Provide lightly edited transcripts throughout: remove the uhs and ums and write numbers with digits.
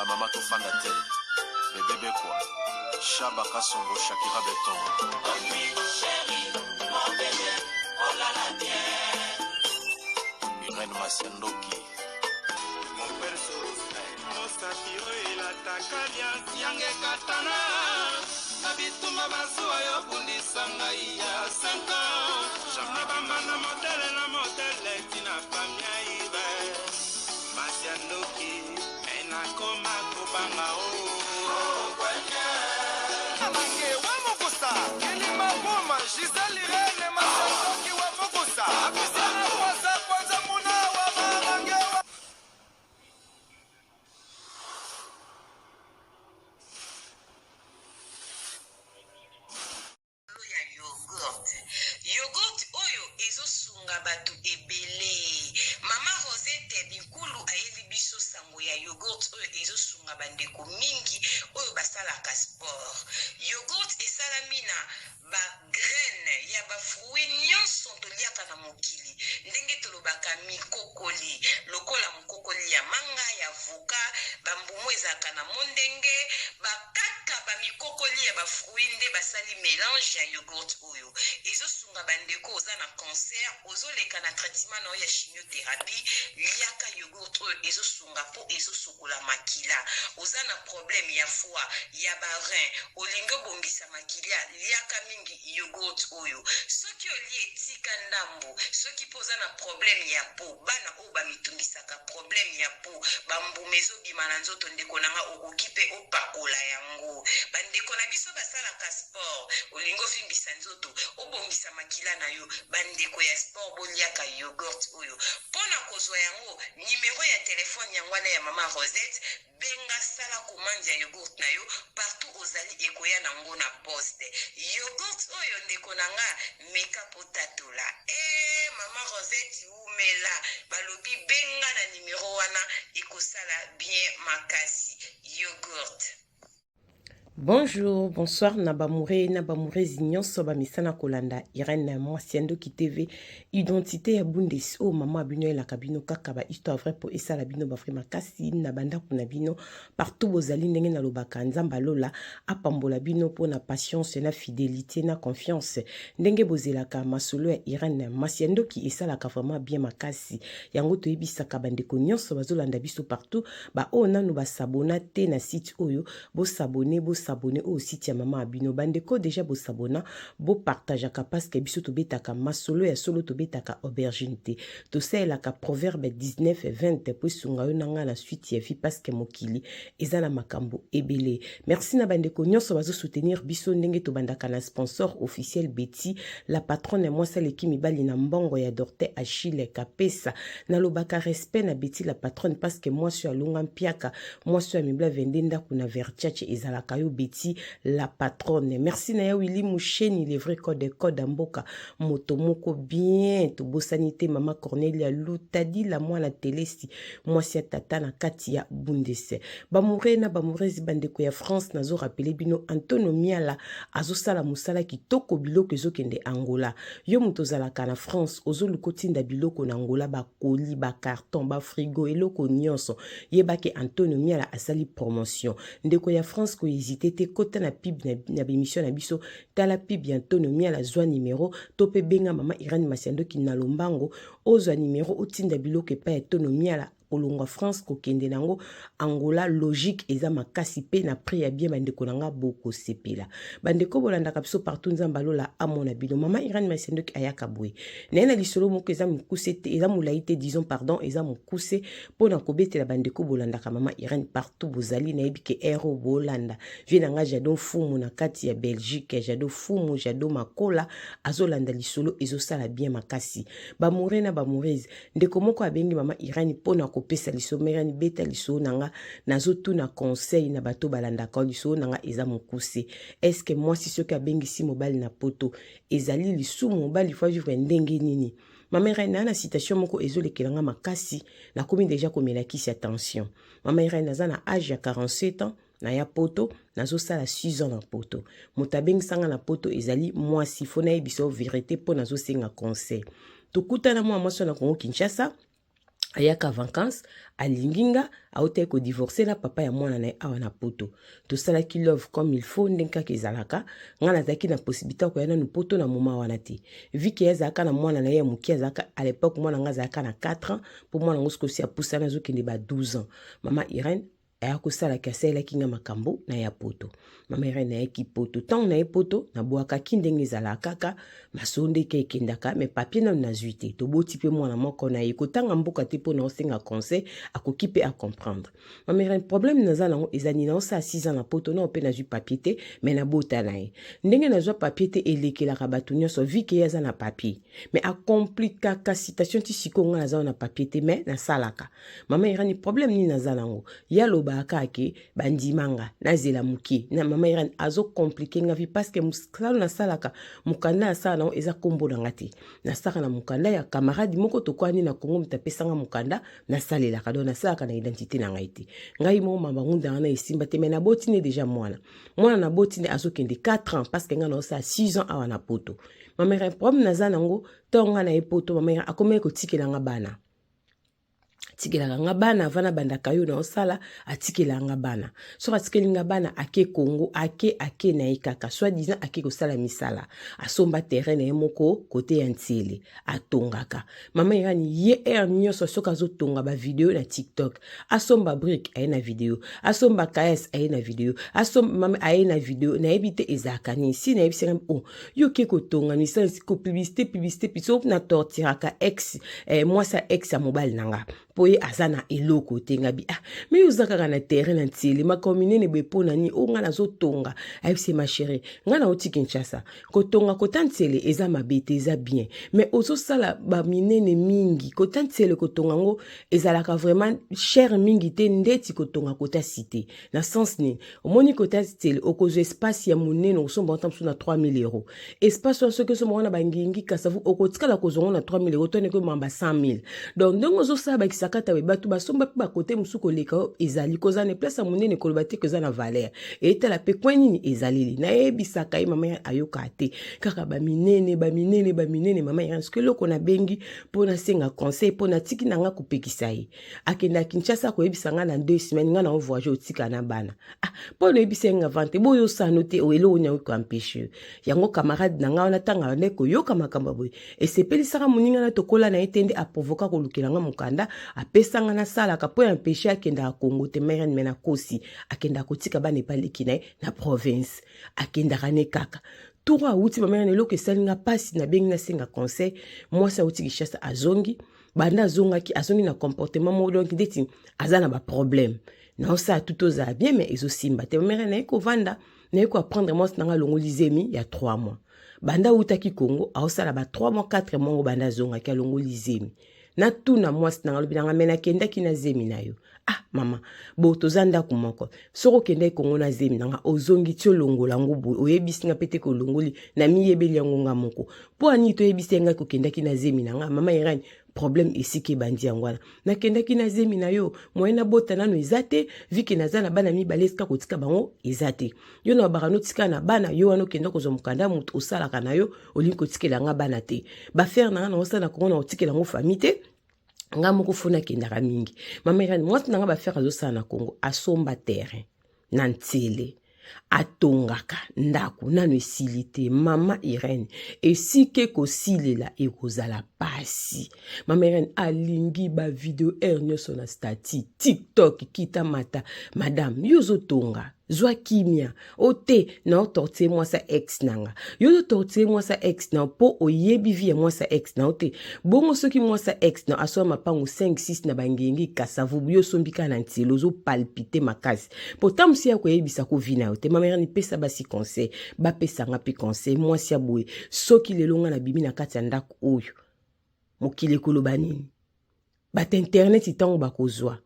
Ba mama tofanda te. Bebe Bekwa. Shaba Kasongo Shakira Beton. Irène Masiandoki. Mosapi oyo elataka liasi yange ekatana na bitumba bazuwa yo bundisa ngai ya 5 ans na bambanda modele na modele tina famia ibe masi ya ndoki me nakoma kobanga o Mange wa mokusa kilima buma Gisèle Irene Masandoki wa mokusa Apisana kwanza kwanza muna wa mamange wa Likolo ya yoghurt. Yoghurt oyo ezo sunga batu ebele. Mama Rosette Binkulu ayeli biso sango ya yoghurt oyo ezo sunga ba ndeko mingi oyo basalaka sport. Yoghurt esalami na ba graines ya ba fruits nionso toliaka na mokili ndenge tolobaka mikokoli lokola mokokoli ya manga, ya avocat, ba mbuma ezalaka na mondenge, ba kaka ba mikokoli ya ba fruits nde basali melange ya yoghurt oyo. Ezo sunga ba ndeko oza na cancer, ozo leka na traitement na yo ya chimiotherapie, liaka yoghurt oyo ezo sunga po ezo sokola makila. Oza na problème ya foie, ya ba reins, olingi obongisa makilia, liaka mingi yoghurt oyo. Soki olie tika ndambu, soki pe oza na problème ya peau, bana oyo ba mitungisaka problème ya peau ba mbuma ezo bima na nzoto ndeko na nga okoki pe opakola yango ba ndeko na biso basalaka sport olingi ovimbisa nzoto obongisa makila na yo ba ndeko ya sport boliaka yoghurt oyo pona kozwa yango numero ya telephone yango wana ya mama Rosette Benga sala commande ya yogourt na yo partout ozali ekoya na ngo na poste. Yogourt oyo ndeko na nga meka po tatola. Eeh maman Rosette wumela balobi benga na numero wana ekosala bien makasi. Yogourt. Bonjour, bonsoir na bamoure na bamourezi nyonso bamesana kolanda Irène mwasi ya ndoki TV identité ya Bundes oyo oh, mama bino elaka bino kaka ba histoire vraie po esala bino ba vrai makasi na bandako na bino partout bozali ndenge nalobaka Nzambe alola apambola bino mpo na patience na fidélité na confiance ndenge bozelaka masolo ya Irène mwasi ya ndoki esalaka vraiment bien makasi yango toyebisaka bandeko nyonso bazolanda biso partout ba oyo nanu ba s'abonna te na site oyo bo s'abonner bo s'abonner oyo site ya mama ya bino bandeko deja bo s'abonna bo partageaka parce que biso tobetaka masolo ya solo tobetaka aubergine te tosalelaka proverbe 19 20 po esunga yo na ngai na suite ya vie parce que mokili eza na makambo ebele merci na bandeko nyonso bazo soutenir biso ndenge tobandaka na sponsor officiel Betty la patronne mwasi aleki mibali na mbongo ya Dorte Achille Kapesa nalobaka respect na Betty la patronne parce que mwasi oyo alonga mpiaka mwasi oyo amibla vende ndako na Vertiache ezalaka yo Betty la patronne merci na ya Willy Musheni le vrai code code ya mboka moto moko bien tobosani te mama Cornelia Lutadila mwana telesi mwasi ya tata na kati ya Bundes bamure na bamurezi bandeko ya France nazo rappeler bino Antonio Miala azosala mosala kitoko biloko ezokende Angola yo moto ozalaka na France ozoluka otinda biloko na Angola bakoli bacarton bafrigo eloko nyonso yebake Antonio Miala asali promotion ndeko ya France kohésite te kota na pub na, na bemission na biso tala pub ya Antonio Miala zwa numero to mpe benga mama Irene Masiandoki na lombango ozwa numero otinda biloko epai ya Antonio Miala kolongwa France kokende nango Angola logique eza makasi pe na prix ya bien bandeko na nga bokosepela bandeko bolandaka biso partout nzambe alola amona bino mama Irène Masendoki ayaka boye naye na lisolo moko eza mokuse te eza molai te disons pardon eza mokuse mpo na kobetela bandeko bolandaka mama Irène partout bozali nayebi ke ero bolanda vie na nga Jado Mfumu na kati ya Belgique Jado Mfumu Jado Makola azolanda lisolo ezosala bien makasi bamoure na bamourese Ndeko moko abengi mama Irene mpo na kopesa lisolo. Mama Irene, beta lisolo na nga, nazotuna conseil na bato balandaka lisolo na nga eza mokuse. Est-ce que mwasi soki abengisi mobali na poto ezali lisumu? Mobali faut vivre ndenge nini? Mama Irene, na na citation moko ezolekela nga makasi, nakomi deja komela kisi ya tension. Mama Irene, naza na age ya 47 ans, naya poto nazosala 6 ans na poto moto abengisa nga na poto ezali mwasi fo nayebisa yo verité mpo nazosenga conseil tokutana mwa mwasi na kongo kinshasa. Ayaka vacances, alingi nga, autaki kodivorce na papa ya mwana na ye awa na poto. Tosalaki love comme il faut, ndenge kaka ezalaka. Nga nazalaki na possibilité ya koya nanu poto na moment wana te, vu que ye azalaka na mwana na ye ya moke. Azalaka à l'époque, mwana nga azalaka na 4 ans, mpo mwana yango sikoyo si apusani, azokende ba 12 ans. Mama Irene aya kosalaki, asalelaki nga makambo na ya poto. Mama Irene ayaki poto. Ntango na ye poto, nabwakaki ndenge ezalaka kaka masolo ndeke ekendaka, mais papier nano nazwi te. Toboti mpe mwana moko na ye, kotanga mboka te mpo na osenga conseil, akoki mpe acomprendre. Mama Irene, problème naza nango eza nini? Naosala 6 ans na poto, nao mpe nazwi papier te, mais nabota na ye. Ndenge nazwa papier te elekelaka bato nyonso, vu que ye aza na papier, mais akomplikaka situation ti sikoyo. Ngai naza na papier te, mais nasalaka. Mama Irani, problème nini naza nango? Ye alobaka kaka ke bandima nga, nazela moke na mama Irani azokomplike nga vie, parce que mosala nasalaka, mokanda nasala nango eza nkombo na nga te. Nasalaka na mokanda ya camarade moko tokwani na Kongo, moto apesanga mokanda nasalelaka. Donc nasalaka na identité na ngai te. Ngai moko mama ngunda wana esimba te, mais naboti ne déjà mwana. Mwana naboti ne azokende 4 ans, parce que ngai naosala 6 ans awa na poto. Mama Irani, problème naza nango, ntango ngai na ye poto, mama Irani akomaki kotikela nga bana. Atikelaka nga bana avant nabandaka yo naosala. Atikelaka nga bana. Soki atikeli nga bana, ake Kongo, ake na ye kaka, soit disant ake kosala misala. Asomba terrain na ye moko kote ya Ntiele, atongaka. Mama Irani, ye heure nyonso soki azotonga, bavideo na TikTok. Asomba brique, aye na video. Asomba ks, aye na video. Asomba, mama, aye na video. Nayebi te ezalaka nini. Si nayebisaka o oh, yo ke kotonga misala ko publicité, publicité biso na torturaka ex, mwasi ya ex ya mobali na nga, mpo ye aza na eloko te. Nga bi ah, mais yo oza kaka na terrain na Ntiele, makambo minene boye mpo na nini? Oyo ngai nazotonga. Ayebisi: ma chérie, ngai nauti Kinshasa, kotonga kota Ntiele eza mabe te, eza bien, mais ozosala baminene mingi. Kota Ntiele, kotonga yango ezalaka vraiment cher mingi te ndeti kotonga kota cité. Na sens nini? Omoni, kota Ntiele okozwa espace ya monene, okosomba ata mosusu na 3000 euro. Espace wana, soki osomba wana bangingi Kasavu, okotikala kozwa ngo na 3000 euro to ndenge omamba 100 000. Donc ndenge ozosala bakisaka ta, bato basomba mpe bakote mosusu koleka oyo ezali kozala na place ya monene, koloba te koza na valeur. Etala mpe coin nini ezaleli. Nayebisaka ye, mama ayoka te, kaka baminene, baminene, baminene. Mama Irene, soki eloko nabengi mpo nasenga conseil, mpo natiki na nga kopekisa ye, akenda Kinshasa koyebisa nga na 2 semaines, nga na ovoyage, otika na bana. Ah, mpo nayebisa ye nga vante boyo osano te, eloko nini koempêche yango? Camarade na nga wana, ntango abandaki koyoka makambo ya boye, esepelisaka moninga na tokola na ye te, nde aprovoka kolukela nga mokanda, apesanga nasalaka mpo ya empêche akendaka Kongo te. Mere, me nakosi, akendaka kotika bana epaleki na ye na province, akendaka ne kaka tour awuti. Bamere, na eloko esali nga mpasi, nabengi nasenga conseil. Mwasi awuti Kinshasa, azongi. Banda azongaki, azongi na comportement moko, donc ndeti aza na baproblème. Naosala tout ozala bien, mais ezosimba te. Bamere, naye kovanda, naye koapprendre mwasi nanga alongoli zemi ya 3 mois banda awutaki Congo. Aosala ba 3 mois, 4 mois ngo banda azongaki, alongoli zemi. Natuna mwasi nanga, alobi nanga: mais nakendaki na zemi na yo. Ah mama, bo toza ndako moko. Soki okendaki Kongo na zemi nanga, ozongi ti olongola yango boye, oyebisi nga mpe te kolongoli, namiyebeli yango nga moko. Mpo ani toyebisi ye ngai kokendaki na zemi na nga? Mama Irene, problème esika ebandi yango wana. Nakendaki na zemi na yo, moye nabota nano eza te, vu que naza na bana mibale, esika kotika bango eza te. Yo na babaka notika na bana yo wana, okenda kozwa mokanda, moto osalaka na yo, olingi kotikela nga bana te. Baaffaires na nga na osala na Kongo, na kotikela yango famille te. Nga moko fo nakendaka mingi. Mama Irene, mwasi na nga, baaffaires azosala na Kongo, asomba terrain na Ntsele, atongaka ndako, nano esili te. Mama Irene, esika ekosilela ekozala pasi. Mama Irene alingi bavideo heure nyonso na statut TikTok, kita mata. Madame, yo ozotonga, zwa kimia. O te, na otortire mwasi ya ex na nga. Yo ozotortire mwasi ya ex na mpo oyebi vie ya mwasi ya ex na yo te. Bongo soki mwasi ya ex na asomba mapango 5 6 na bangengi Kasavubu, yo osombi kaka na Ntiela, ozopalpite makasi po ta mosi ya koyebisa ko vie na yo te. Mama Irene, pesa basi conseil, bapesanga mpe conseil. Mwasi ya boye, soki lelo nga nabimi na kati ya ndako oyo, mokili ekoloba nini? Bato internet ntango bakozwa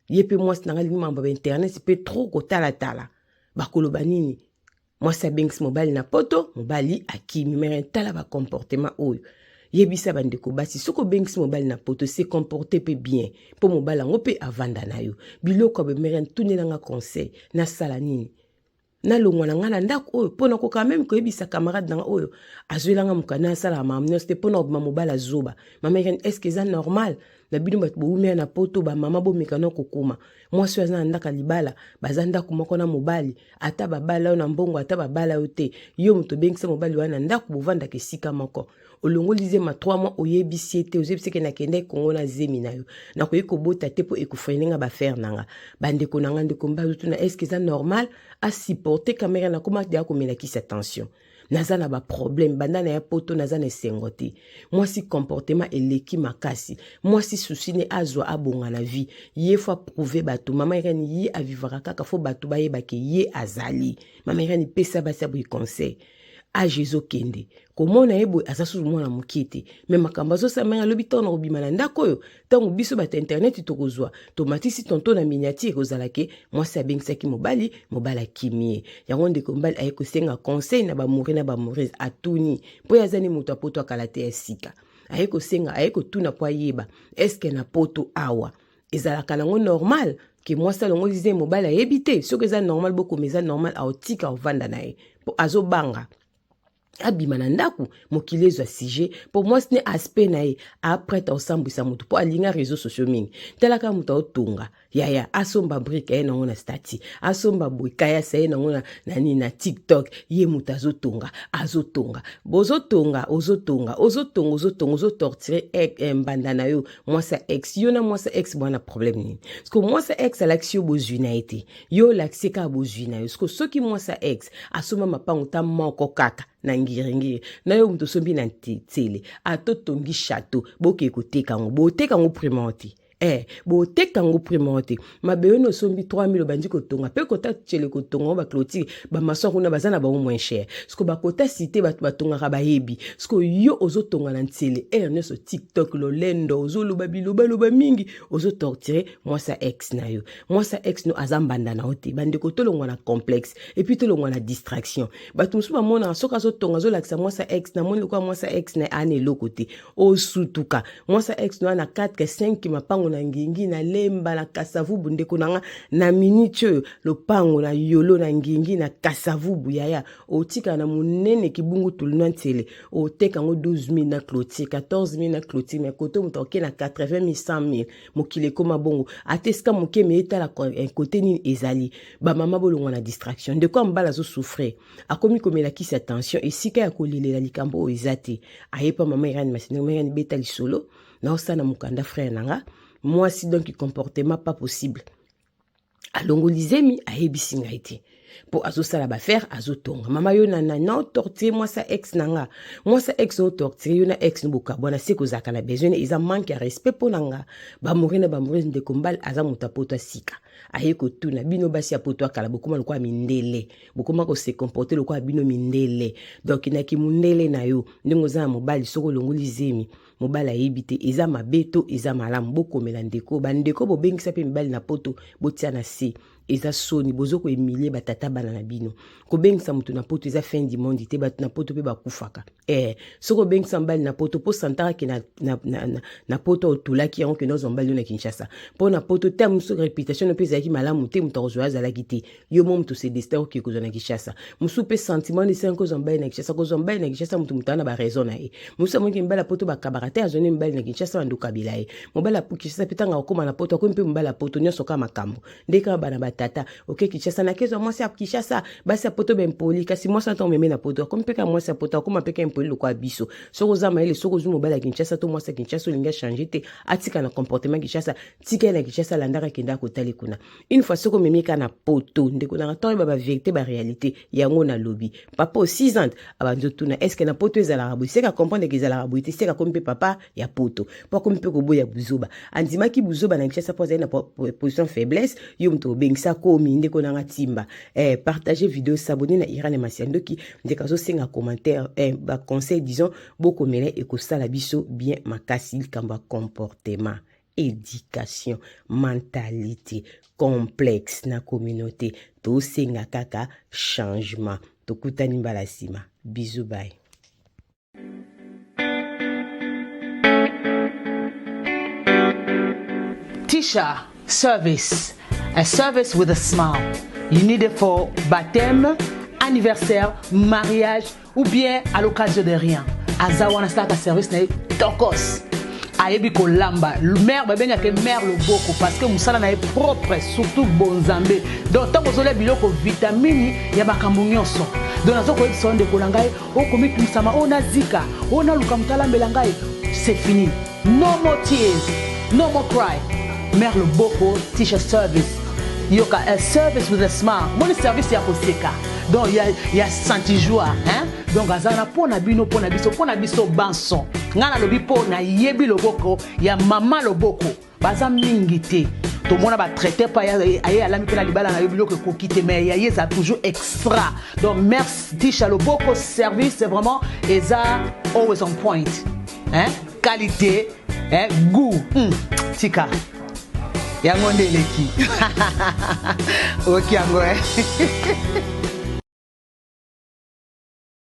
ye mpe, mwasi na ngai alingi mambo ya bainternet mpe trop kotalatala, bakoloba nini? Mwasi abengisi mobali na poto, mobali akimi. Mere, tala bacomportement oyo. Yebisa bandeko basi, soki obengisi mobali na poto, se comporte mpe bien, mpo mobali yango mpe avanda na yo. Biloko ya bemere, ntunelanga conseil, nasala nini? Nalongwa na ngai na ndako oyo mpo nakoka même koyebisa camarade na nga oyo azwelanga mokanda, asalaka makambo nyonso te mpo na kobima mobali azoba. Mama Irene, est ce que eza normal? Na bino bato bowumela na poto, bamama bomeka na kokoma. Mwasi oyo aza na ndako ya libala, baza ndako moko na mobali, ata babala yo na mbongo, ata babala yo te, yo moto obengisa mobali wana na ndako, bovandaka esika moko. Olongoli zema 3 mois, oyebisi ye te, ozebisi ke nakendaki Kongo na zemi na yo, nakoki kobota te mpo ekofrene nga baaffaire na nga. Bandeko na nga, ndeko mobali otuna, est ce que eza normal asupporte kamera? Nakoma deya komela kisi ya tension, naza na baproblème banda na ya poto, naza na esengo te. Mwasi comportement eleki makasi, mwasi susi ne azwa abonga na vie, ye faut approuver bato. Mama Irene, ye avivaka kaka faut bato bayebake ye azali. Mama Irene, pesa basi ya boye conseil. Age ezokende, komona ye boye, aza susu mwana moke te, me makambo azosala mingi. Alobi ntango na kobima na ndako oyo, ntango biso bato ya internet tokozwa tomatisi tonto na miniature, ekozala ke mwasi abengisaki mobali, mobali akimi ye. Yango ndeko mobali aye kosenga conseil na bamouri na bamourise. Atuni mpo ye aza ni moto apoto akala te ya sika, aye kosenga, aye kotuna mpo ayeba eske na poto awa ezalaka nango normal ke mwasi alongoli ze, mobali ayebi te. Soki eza normal, bokoma eza normal, aotika ovanda na ye mpo azobanga abima na ndako, mokili ezwa sujet, mpo mwasi ne aspect na ye aprete aosambwisa motu, mpo alinga réseau sociaux mingi. Talaka moto aotonga, yaya asomba brique, aye nango na statut, asomba boye, kayasa ye nango na nini, na TikTok. Ye moto azotonga, azotonga, bozotonga, ozotonga, ozotonga, ozotonga, ozotorture eh, mbanda na yo, mwasi ya ex. Yo na mwasi ya ex bwana problème nini? Parce que mwasi ya ex alakisi yo bozwi na ye te, yo olakisi kaka bozwi na yo. Siko soki mwasi ya ex asomba mapango ta moko kaka na ngiringiri na yo, moto osombi na ntsele, atotongi chateau, bokee koteka yango, boteka yango primo te. Boteka yango primo te. Mabe oyo osombi 3000, obandi kotonga mpe kota tiele, kotonga ngo baclôture, bamaçon kuna baza na bango moins cher. Siko bakota cité, bato batongaka bayebi. Siko yo ozotonga na ntsele, heure nyonso TikTok, lolendo, ozoloba bilobaloba mingi, ozotorture mwasi ya ex na yo. Mwasi ya ex no aza mbanda na yo te. Bandeko, tolongwa na complexe et puis tolongwa na distraction. Bato mosusu bamonaka soki azotonga, azolakisa mwasi ya ex, namoni lokola mwasi ya ex na ye ana eloko te. Osutuka mwasi ya ex no ana 4 5 mapango na Ngingi, na Lemba, na Kasavubu. Ndeko na nga, na miniti oyo, lopango na Yolo, na Ngingi, na Kasavubu, yaya, otikala na monene kibungu tulu na ntsele, oteka yango 12 000 na clôture, 14 000 na clôture, mais kote moto akoke na 80 000, 100 000. Mokili ekóma bongo, ata esika moke me etala kote nini ezali. Bamama, bolongwa na distraction. Ndeko ya mobali azosouffrir, akomi komela kisi ya tension, esika ya kolelela likambo oyo eza te. Ayepa mama Irani Masinde, mama Irani, beta lisolo naosala mokanda frère na nga mwasi. Donc comportement pas possible, alongoli zemi, ayebisi ngai te mpo azosala baaffaire, azotonga. Mama, yo na na otortire mwasi ya ex na nga, mwasi ya ex otortire yo na ex no, bokabwana se kozalaka na besoin, eza manque ya respect mpo na nga. Bamori na bamori, ndeko mobali aza moto apoto asika, aye kotuna bino basi ya poto akala, bokóma lokola mindele, bokóma kose comporter lokola bino mindele. Donc naki mundele na yo, ndenge oza na mobali, soki olongoli zemi, mobali ayebi te, eza mabe to eza malamu? Bokomela ndeko, bandeko bobengisa mpe mibali na poto, botia na se, eza soni. Bozo kohumilie batata bana na bino. Kobengisa moto na poto eza fin du monde te. Bato na poto mpe bakufaka. Soki obengisa mobali na poto mpo santaka ke na poto otulaki yango, kende ozwa mobali yo na Kinshasa, mpo na poto te mosu réputation no mpe ezalaki malamu te, moto akozwa azalaki te. Yo mo moto se destin oke kozwa na Kinshasa. Mosusu mpe sentiment esengi kozwa mobali na Kinshasa, kozwa mobali na Kinshasa, moto aza na baraison na ye. Mosusu amoniki mibali ya poto bakabaka te, azwani mibali na Kinshasa, bando kabila ye. Mobali ya Kinshasa mpe ntango akokóma na poto, akomi mpe mobali ya poto nyonso kaka makambo nde kaka bana batata. Oke Kinshasa, nakezwa mwasi ya Kinshasa, basi ya poto bempoli, kasi mwasi wana ntango omemi na poto, akomi mpe kaka mwasi ya poto, akóma mpe kaka impoli lokola biso. Soki oza mayele, soki ozwi mobali ya Kinshasa to mwasi ya Kinshasa, olingi achange te, atika na comportement Kinshasa, tika ye na Kinshasa, alandaka, akende akotali kuna. Une fois soki omemi kaka na poto, ndeko nanga, ntango oyeba bavérité, baréalité yango nalobi, papa o 6 ans abandi otuna est ce que na poto ezalaka boye, seka comprendre ke ezalaka boye te. Seka akomi mpe papa ya poto mpo akomi mpe koboya buzoba. Andimaki buzoba na Kinshasa mpo azali na position faiblesse. Yo moto obengisa komi, ndeko nanga, timba, partage vidéo, s'abonner na Iran Masiandoki. Ndeko azosenga commentaire, baconseil, disons, bokomela, ekosala biso bien makasi. Likambo ya comportement, éducation, mentalité, complexe na communauté, tosenga kaka changement. Tokutani mbala nsima, bisous, bye. Tisha Service, a service with a smile. You need it for baptême, anniversaire, mariage ou bien à l'occasion de rien. Aza wana asalaka service na ye tokos. Ayebi kolamba. Mère babengaka mère loboko parce que mosala na ye propre, surtout bonzambe. Donc ntango ozolia biloko vitamini ya makambo nyonso. Donc nazo koyebisa yo ndeko na ngai, okomitungisama oyo nazika, oyo naluka moto alambela ngai, c'est fini. No more tears, no more cry. Mère loboko Tisha service. Yoka a service with a smile. Moni service ya koseka. Donc ya ya senti joie, hein? Donc aza na mpo na bino, mpo na biso, mpo na biso banso. Ngai nalobi mpo nayebi loboko ya mama loboko. Baza mingi te. Tomona ba traité pa aye alami mpe na libala na yo biloko ekoki te, mais ya ye eza toujours extra. Donc merci Tisha loboko service, c'est vraiment eza always on point. Hein? Qualité, hein? Goût. Tika. Yango nde eleki. Oki yango, hein?